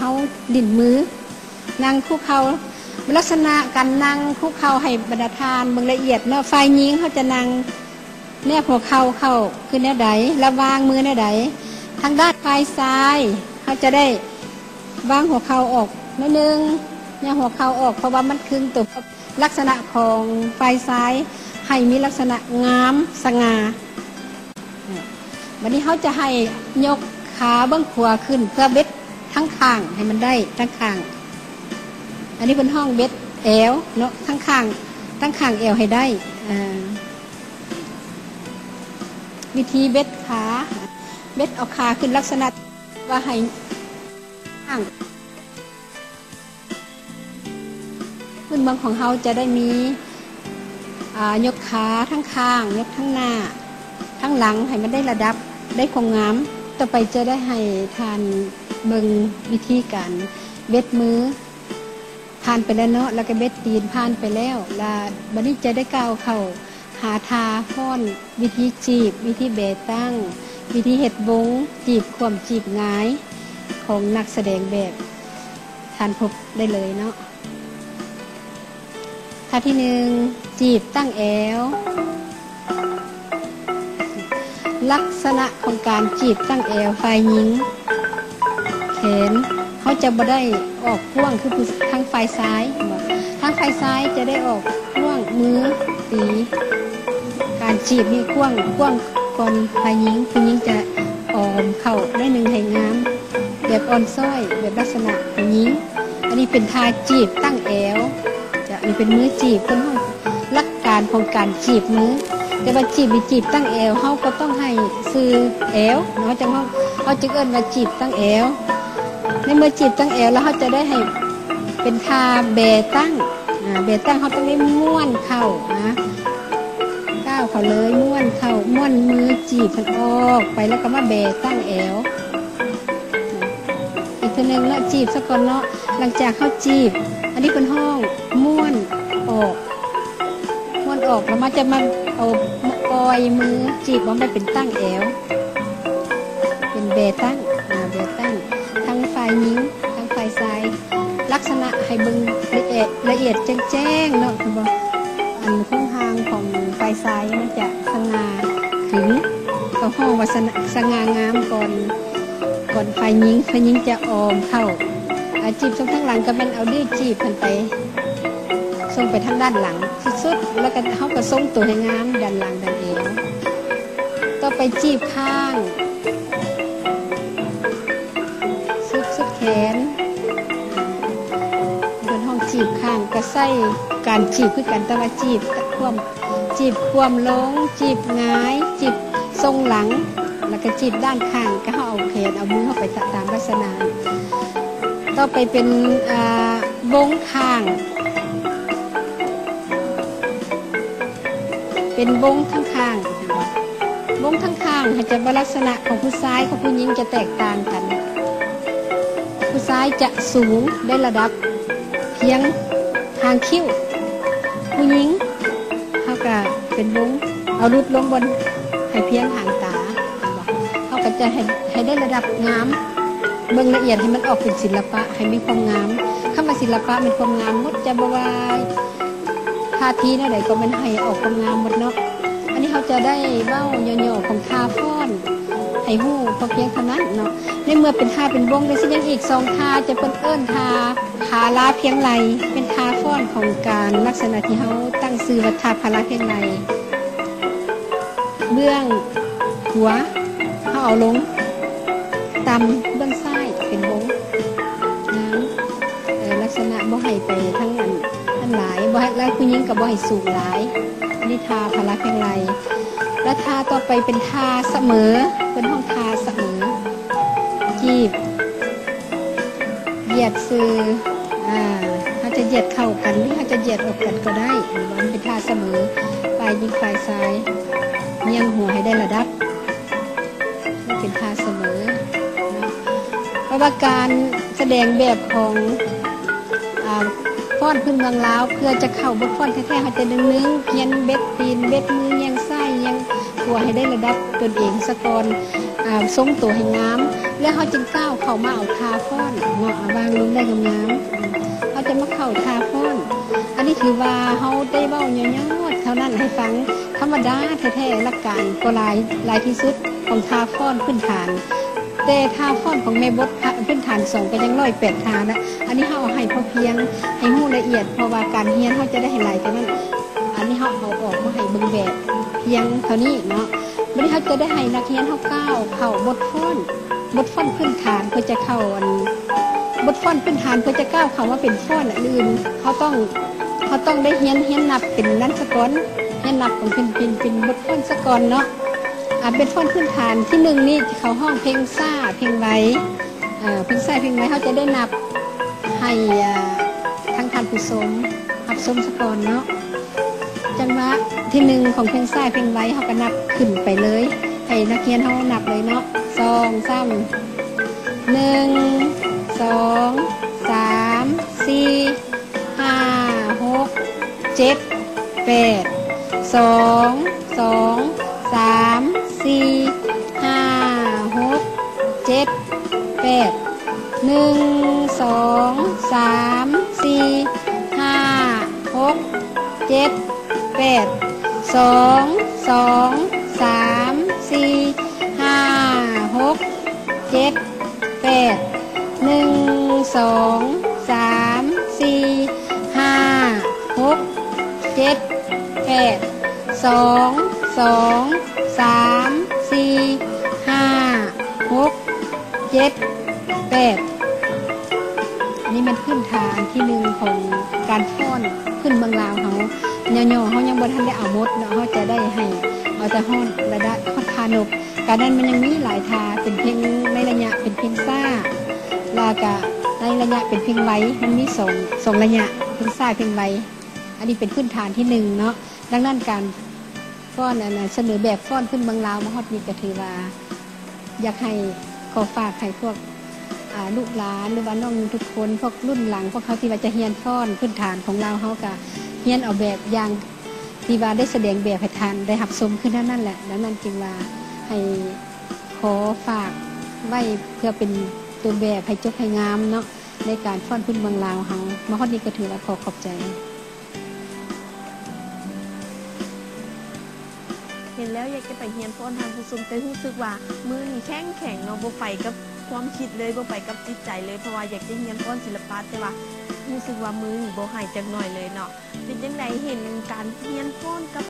ເຮົາຫຼິ້ນມື ນັ່ງຄຸກເຂົ່າ. ລັກສະນະການນັ່ງຄຸກເຂົ່າໃຫ້ບັນດາທ່ານເບິ່ງລະອຽດເນາະ, ຝ່າຍຍິງເຮົາຈະນັ່ງແນບຫົວເຂົ່າເຂົ້າຄືແນວໃດ, ລະວາງມືແນວໃດ. ທາງດ້ານຝ່າຍຊາຍເຮົາຈະໄດ້ວາງຫົວເຂົ່າອອກໜ້ອຍໜຶ່ງ, ແນບຫົວເຂົ່າອອກ ເພາະວ່າມັນຄຶງຕົວ. ລັກສະນະຂອງຝ່າຍຊາຍໃຫ້ມີລັກສະນະງາມສະຫງ່າ. ບັດນີ້ເຮົາຈະໃຫ້ຍົກຂາເບື້ອງຂວາຂຶ້ນເພື່ອເວັດທັງຂ້າງໃຫ້ມັນໄດ້ທັງຂ້າງ. ອັນນີ້ເພິ່ນຮ້ອງເວັດແອວເນາະ, ທັງຂ້າງ, ທັງຂ້າງແອວໃຫ້ໄດ້. ອາ ວິທີເວັດຂາ, ເວັດເອົາຂາຂຶ້ນລັກສະນະວ່າໃຫ້ຂ້າງ. ພື້ນເມືອງຂອງເຮົາຈະໄດ້ມີ ອາ ຍົກຂາທັງຂ້າງ, ຍົກທັງໜ້າ, ທັງຫຼັງ ໃຫ້ມັນໄດ້ລະດັບ, ໄດ້ຄວາມງາມ. ຕໍ່ໄປຈະໄດ້ໃຫ້ທ່ານເບິ່ງວິທີການເວັດມື ຜ່ານໄປແລ້ວເນາະ, ແລ້ວກໍເວັດຕີນ ຜ່ານໄປແລ້ວ, ລະບັດນີ້ຈະໄດ້ກ່າວເຂົ້າ ຫາທ່າຟ້ອນ, ວິທີຈີບ, ວິທີແບຕັ້ງ, ວິທີເຮັດວົງ, ຈີບຂວ້ຳ, ຈີບຫງາຍ ຂອງນັກສະແດງແບບ, ທ່ານພົບໄດ້ເລີຍເນາະ. ທ່າທີໜຶ່ງ ຈີບຕັ້ງແອວ. ລັກສະນະຂອງການຈີບຕັ້ງແອວຝ່າຍຍິງ ແຂນເຮົາຈະບໍ່ໄດ້ອອກກວ້າງຄືທາງຝ່າຍຊາຍ, ທາງຝ່າຍຊາຍຈະໄດ້ອອກກວ້າງ, ມືຕີ, ການຈີບນີ້ກວ້າງ, ກວ້າງກ່ອນຝ່າຍຍິງ. ຜູ້ຍິງຈະອ້ອມເຂົ້າໜ້ອຍໜຶ່ງໃຫ້ງາມ, ແບບອ່ອນຊ້ອຍ, ແບບລັກສະນະຜູ້ຍິງ. ອັນນີ້ເປັນທ່າຈີບຕັ້ງແອວ. ຈະ ອັນນີ້ເປັນມືຈີບ, ເພິ່ນຮ້ອງຫຼັກການຂອງການຈີບມື. ແຕ່ວ່າຈີບນີ້ຈີບຕັ້ງແອວ, ເຮົາກໍຕ້ອງໃຫ້ຊື່ແອວເນາະ, ເຮົາຈຶ່ງ ເຮົາຈຶ່ງເອີ້ນວ່າຈີບຕັ້ງແອວ. ໃນເມື່ອຈີບຕັ້ງແອວແລ້ວ ເຮົາຈະໄດ້ໃຫ້ເປັນທ່າແບຕັ້ງ. ອາ ແບຕັ້ງ ເຮົາຕ້ອງໄດ້ມ້ວນເຂົ້ານະ, ກ້າວເຂົ້າເລີຍ, ມ້ວນເຂົ້າ, ມ້ວນມືຈີບເພິ່ນອອກໄປ ແລ້ວກໍມາແບຕັ້ງແອວ. ອີກເທື່ອໜຶ່ງເນາະ, ຈີບສາກ່ອນເນາະ. ຫຼັງຈາກເຮົາຈີບ, ອັນນີ້ເພິ່ນຮ້ອງມ້ວນອອກ, ມ້ວນອອກແລ້ວມາຈະມາເອົາ ປ່ອຍມື, ຈີບອອກໄປເປັນຕັ້ງແອວ, ເປັນແບຕັ້ງ, ອາ ແບຕັ້ງ. ທັງຝ່າຍຍິງ ທັງຝ່າຍຊາຍ, ລັກສະນະໃຫ້ເບິ່ງລະອຽດ, ລະອຽດແຈ້ງໆເນາະ, ຄືວ່າອັນໂຄງຮ່າງຂອງຝ່າຍຊາຍມັນຈະສະຫງ່າຂຶ້ນ, ເຂົາຮ້ອງວ່າສະຫງ່າງາມກ່ອນ ກ່ອນຝ່າຍຍິງ, ຝ່າຍຍິງຈະອ້ອມເຂົ້າ. ອາ ຈີບຊົງທາງຫຼັງກໍແມ່ນເອົາດີ້ຈີບຫັ້ນໄປ ຊົງໄປທາງດ້ານຫຼັງສຸດໆ ແລ້ວກໍເຮົາກໍຊົງໂຕໃຫ້ງາມດ້ານຫຼັງດ້ານເອວ. ຕໍ່ໄປຈີບຂ້າງ ສຸດ ສຸດແຂນ. ເພິ່ນຮ້ອງຈີບຂ້າງ ກໍໃຊ້ການຈີບຄືກັນ, ແຕ່ວ່າຈີບຂວ້ຳ ຈີບຂວ້ຳລົງ, ຈີບຫງາຍ, ຈີບຊົງຫຼັງ ແລ້ວກໍຈີບດ້ານຂ້າງ, ກໍເຮົາເອົາແຂນເອົາມືເຮົາໄປຕາມລັກສະນະ. ຕໍ່ໄປເປັນ ອາ ວົງຂ້າງ, ເປັນວົງທັງຂ້າງ. ວົງທັງຂ້າງ ໃຫ້ຈະວ່າລັກສະນະຂອງຜູ້ຊາຍກັບຜູ້ຍິງຈະແຕກຕ່າງກັນ. ຜູ້ຊາຍຈະສູງໄດ້ລະດັບພຽງຫາງຄິ້ວ, ຜູ້ຍິງເຮົາກະເປັນວົງ ເອົາຫຼຸດລົງບ່ອນໃຫ້ພຽງຫາງຕາ, ເຮົາກະຈະໃຫ້ ໃຫ້ໄດ້ລະດັບງາມ, ເບິ່ງລະອຽດໃຫ້ມັນອອກເປັນສິລະປະ ໃຫ້ມີຄວາມງາມ. ຄຳວ່າສິລະປະແມ່ນຄວາມງາມໝົດ, ຈະບໍ່ວ່າ ທ່າທີແນວໃດກໍແມ່ນໃຫ້ອອກຄວາມງາມໝົດເນາະ. ອັນນີ້ເຮົາຈະໄດ້ເວົ້າຫຍໍ້ໆຂອງທ່າຟ້ອນໃຫ້ຮູ້ພໍພຽງເທົ່ານັ້ນເນາະ. ໃນເມື່ອເປັນທ່າເປັນວົງແລ້ວ ຊິຍັງອີກສອງທ່າ ຈະເພິ່ນເອີ້ນທ່າພາລາພຽງໄລ, ເປັນທ່າຟ້ອນຂອງການລັກສະນະທີ່ເຮົາຕັ້ງຊື່ວ່າທ່າພາລາພຽງໄລ. ເບື້ອງຂວາເຮົາເອົາລົງ, ຕ່ຳເບື້ອງຊ້າຍເປັນວົງງາມ, ເອີ ລັກສະນະບໍ່ໃຫ້ໄປທາງອັນ ທັງຫຼາຍ ບໍ່ໃຫ້ ແລະ ຜູ້ຍິງກໍບໍ່ໃຫ້ສູງຫຼາຍ. ອັນນີ້ທ່າພາລາແພງໄລ. ແລະ ທ່າຕໍ່ໄປເປັນທ່າສະເໝີ, ເພິ່ນຮ້ອງທ່າສະເໝີ. ຈີບ ຢຽດຊື່ ອາ ເຮົາຈະຢຽດເຂົ້າກັນ ຫຼື ເຮົາຈະຢຽດອອກກັນກໍໄດ້. ອັນນີ້ເປັນທ່າສະເໝີ, ຝ່າຍຍິງຝ່າຍຊາຍ ງຽງຫົວໃຫ້ໄດ້ລະດັບ. ນີ້ເປັນທ່າສະເໝີເນາະ. ເພາະວ່າການສະແດງແບບຂອງ ອາ ຟ້ອນພື້ນເມືອງລາວ ເພື່ອຈະເຂົ້າບົດຟ້ອນແທ້ໆ ເຮົາຈະໜຶ່ງ ຮຽນເວັດຕີນ ເວັດມື ງຽງຊ້າຍ ງຽງຂວາ ໃຫ້ໄດ້ລະດັບຕົນເອງສາກ່ອນ, ອາ ຊົງໂຕໃຫ້ງາມ. ແລ້ວເຮົາຈຶ່ງກ້າວເຂົ້າມາເອົາທ່າຟ້ອນເນາະ ວາງລົງໄດ້ງາມໆ ເຮົາຈະມາເຂົ້າທ່າຟ້ອນ. ອັນນີ້ຖືວ່າເຮົາໄດ້ເວົ້າຫຍໍ້ໆເທົ່ານັ້ນໃຫ້ຟັງ ທຳມະດາແທ້ໆ ຫຼັກການກໍຫຼາຍ ຫຼາຍທີ່ສຸດຂອງທ່າຟ້ອນພື້ນຖານ. ແຕ່ທ່າຟ້ອນຂອງແມ່ບົດ ພ- ພື້ນຖານສອງກໍຍັງຮ້ອຍແປດທ່ານະ. ອັນນີ້ເຮົາເອົາໃຫ້ພໍພຽງ ໃຫ້ຮູ້ລະອຽດ ເພາະວ່າການຮຽນເຮົາຈະໄດ້ໃຫ້ຫຼາຍກວ່ານັ້ນ. ອັນນີ້ເຮົາເອົາອອກມາໃຫ້ເບິ່ງແບບພຽງເທົ່ານີ້ເນາະ. ບັດນີ້ເຮົາຈະໄດ້ໃຫ້ນັກຮຽນເຮົາກ້າວເຂົ້າບົດຟ້ອນ ບົດຟ້ອນພື້ນຖານ ເພື່ອຈະເຂົ້າອັນ ບົດຟ້ອນພື້ນຖານ ເພື່ອຈະກ້າວເຂົ້າມາເປັນຟ້ອນອັນອື່ນ ເຮົາຕ້ອງ ເຮົາຕ້ອງໄດ້ຮຽນ ຮຽນນັບເປັນນັ້ນສາກ່ອນ ຮຽນນັບເປັນ ເປັນ ເປັນ ເປັນບົດຟ້ອນສາກ່ອນເນາະ. ອາ ເປັນຟ້ອນພື້ນຖານທີໜຶ່ງນີ້ ເຂົາຮ້ອງເພງຊ້າເພງໄວ ເອີ ເພງຊ້າເພງໄວ ເຮົາຈະໄດ້ນັບໃຫ້ ເອີ ທາງທ່ານຜູ້ຊົມຮັບຊົມສາກ່ອນເນາະ. ຈັງຫວະທີໜຶ່ງຂອງເພງຊ້າເພງໄວ ເຮົາກໍນັບຂຶ້ນໄປເລີຍ ໃຫ້ນັກຮຽນເຮົານັບເລີຍເນາະ. ສອງ ສາມ ໜຶ່ງ ສອງ ສາມ ສີ່ ຫ້າ ຫົກ ເຈັດ ແປດ ສອງ ສອງ ສາມ ສີ່ ຫ້າ ຫົກ ເຈັດ ແປດ ໜຶ່ງ ສອງ ສາມ ສີ່ ຫ້າ ຫົກ ເຈັດ ແປດ ສອງ ສອງ ສາມ ສີ່ ຫ້າ ຫົກ ເຈັດ ແປດ ໜຶ່ງ ສອງ ສາມ ສີ່ ຫ້າ ຫົກ ເຈັດ ແປດ ສອງ ສອງ ສາມ ສີ່ ຫ້າ ຫົກ ເຈັດ ແປດ. ອັນນີ້ແມ່ນພື້ນຖານທີໜຶ່ງຂອງການຟ້ອນພື້ນເມືອງລາວເຮົາ. ຫຍໍ້ໆ ເຮົາຍັງບໍ່ທັນໄດ້ເອົາໝົດເນາະ ເຮົາຈະໄດ້ໃຫ້ເອົາແຕ່ຮອດລະດັບ ຮອດທ່ານົກ. ການນັ້ນມັນຍັງມີຫຼາຍທ່າ ເປັນເພງໃນໄລຍະເປັນເພງຊ້າ ແລ້ວກະໃນໄລຍະເປັນເພງໄວ ມັນມີສອງ ສອງໄລຍະ ເພງຊ້າເພງໄວ. ອັນນີ້ເປັນພື້ນຖານທີໜຶ່ງເນາະ. ດັ່ງນັ້ນການຟ້ອນ ອັນ ສະເໜີແບບຟ້ອນພື້ນເມືອງລາວມາຮອດນີ້ ກະຖືວ່າ ຢາກໃຫ້ ຂໍຝາກໃຫ້ພວກ ອາ ລູກຫຼານ ຫຼືວ່ານ້ອງນຸ່ງທຸກຄົນ ພວກລຸ້ນຫຼັງ ພວກເຮົາທີ່ວ່າຈະຮຽນຟ້ອນພື້ນຖານຂອງລາວເຮົາ ກະຮຽນເອົາແບບຢ່າງທີ່ວ່າໄດ້ສະແດງແບບໃຫ້ທ່ານໄດ້ຮັບຊົມຄືນັ້ນນັ້ນແຫຼະ. ດັ່ງນັ້ນຈຶ່ງວ່າໃຫ້ຂໍຝາກໄວ້ເພື່ອເປັນຕົວແບບໃຫ້ຈົບໃຫ້ງາມເນາະ ໃນການຟ້ອນພື້ນເມືອງລາວເຮົາ. ມາຮອດນີ້ກະຖືວ່າຂໍຂອບໃຈ. ເຫັນແລ້ວຢາກຈະໄປຮຽນຟ້ອນທ່ານຜູ້ຊົມ ແຕ່ຮູ້ສຶກວ່າມືນີ້ແຂງໆເນາະ ບໍ່ໄປກັບຄວາມຄິດເລີຍ ບໍ່ໄປກັບຈິດໃຈເລີຍ ເພາະວ່າຢາກຈະຮຽນຟ້ອນສິລະປະ ແຕ່ວ່າຮູ້ສຶກວ່າມືນີ້ບໍ່ໃຫ້ຈັກໜ້ອຍເລີຍເນາະ. ເປັນຈັ່ງໃດ ເຫັນການຮຽນຟ້ອນກັບ